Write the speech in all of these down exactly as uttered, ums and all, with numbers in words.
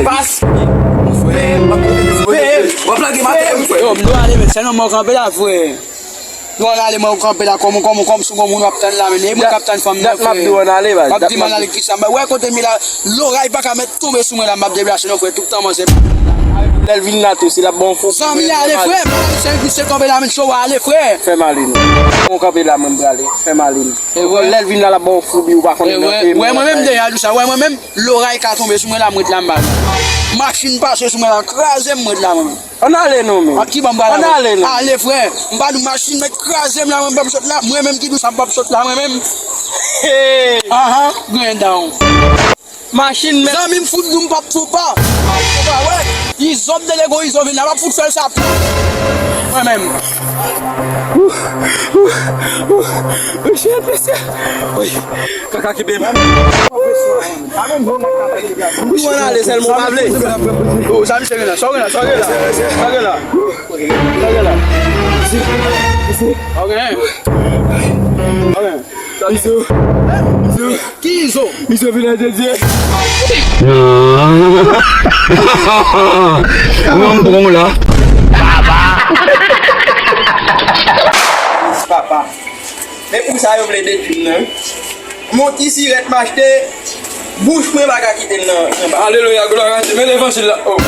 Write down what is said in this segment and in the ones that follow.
Paske, frè, m ap peye. W ap lage m atè, wi, frè. Yo, m dwe ale, men sèlman mwen kanpe la, frè. Nou al ale, mwen kanpe la, kòman, kòman, kòman, sou bon moun w ap tann la, men e mwen k ap tann fanm nan, frè. Dat m ap di w ann ale, baz. W ap di m ann ale kisa? Wè kote m ye la, loray pa ka mèt tonbe sou mwen la, m ap deplase non, frè, tout tan manzè. Lè l vin la tou, si l ap ba w fou. Zanmi, ale, frè, misye kanpe la, men cho ale, frè. Fè m ale non. Mwen kanpe la, mwen prale. Fè m ale non. Lè l vin la, l ap ba w fou, bi ou pa konnen nan. Wè mwen menm deja di sa, wè mwen menm, loray ka tonbe sou mwen la, m ret la m pa. Machin pase sou mwen la, kraze m, m ret la mwen menm. Ann ale non, men. Ak ki ban m pral avè w? Ann ale non. Ale, frè. M pa di w machin mèt kraze m la, mwen m p ap sot la. Mwen menm ki di w sa, m p ap sot la, mwen menm. Hey! Ahan, griyen dan w. Machin mèt. Zanmi m fout di w m p ap fou pa. M p ap fou pa, wè. Izo m te lego, Izo vin la, m ap fout fè l sa. Mwen menm. Mesye, mesye. Wi. Kaka kibe m. Ou ann ale sèlman ou pa vle. Oh, sa misye gen la, sa w gen la, sa w gen la. Sa w gen la. Sa w gen la. Ok. Ok. Ki Izo? Izo vin a Djedye. Non, m pran w la. Papa. Men pou sa yo vle detwi m nan, wi. Mon ti sirèt m achte, bouch mwen pa ka kite l nan, nan ba. Alelouya, glwa a Dye. Men levanjil la. Oh.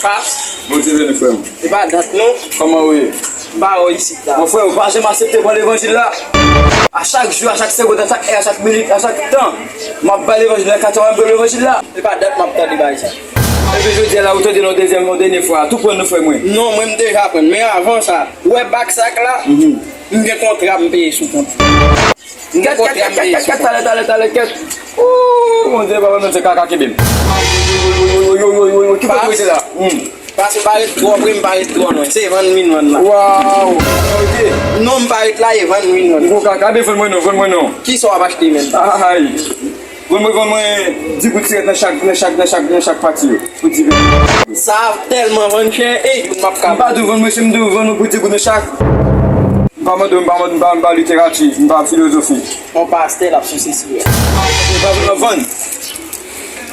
Pas. Bondye beni, frè m. E pa dat, non. Kòman ou ye? M pa wè w isit la. Mon frè, ou pa janm aksepte pran levanjil la. A chak jou, a chak segonn, a chak è, a chak minit, a chak tan, m ap bay levanjil la, katè w ap bay levanjil la. E pa dat m ap tande bagay sa. Epi jodi a la, ou tande l yon dezyèm, yon dènye fwa. Tou pran nou, frè mwen. Non, mwen m deja pran. Men avan sa, ou wè bak sa k la? Mhm. M gen kontra m peye sou kont. M gen kontra m peye sou kont. Kèt, kèt, kèt, kèt, talè, talè, talè, kèt. Ooh, Bondye, papa, Bondye, kaka kenbe m. Woy, woy, woy, ki kote w rete la? Hmm. Paske m pa ret twò pre, m pa ret twò lwen. Se vann m vin vann la. Waw. Ok. Non, m pa ret la, e vann m vin vann. Bon, kaka, ben, vann mwen non, vann mwen non. Kisa w ap achte menm? Ay. Vann mwen, vann mwen di goud sirèt nan chak, nan chak, nan chak, nan chak pati yo. Pou di goud. Sa tèlman vann chè, e youn m ap ka. M pa di w vann mwen, si m di w vann mwen pou di goud nan chak. M pa mande w, m pa mande, m pa, m pa literati, m pa filozofi. On pastè l ap souse sirèt. M pa vann.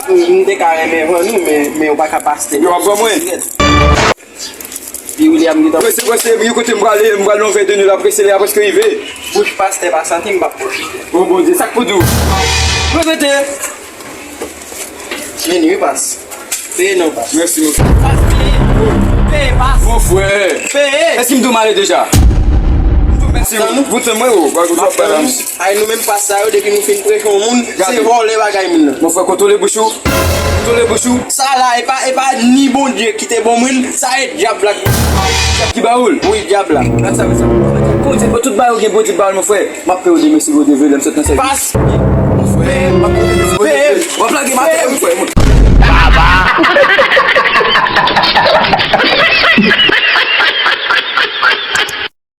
M te ka renmen vann ou, men, men ou pa ka pastè. Yo ap vann mwen. Pi William gentan. Prese, prese, yon kote m prale, m pral nan vè de nwi la, prese, lè a prèske rive. Bouch pastè pa santi m p ap pwoche. O Bondye, sa k pou di w? Mwen rete. Men wi, pas. Peye non, pas. Mèsi, mon frè. Pas, peye. Peye, pas. Mon frè. Peye. Èske m di w m ale deja? M di w mèsi, m ap tann ou. Vout mwen, o, bagay ou ap bay la. Ay, nou menm pas sa yo, depi nou fin preche yon moun, se vòlè bagay moun nan. Mon frè, kontwole bouch ou. Kontwole bouch ou. Sa la, e pa, e pa ni Bondye ki te ban mwen l, sa e dyab la ki, dyab ki ba ou l. Wi, dyab la. Gad sa, mesye. Bondye, tout bagay yo gen Bondye ba l, mon frè. M ap peye w demen si Bondye vle, lè m sot nan sèvis. Pas. Mon frè, m ap peye. W ap lage m atè, wi, frè.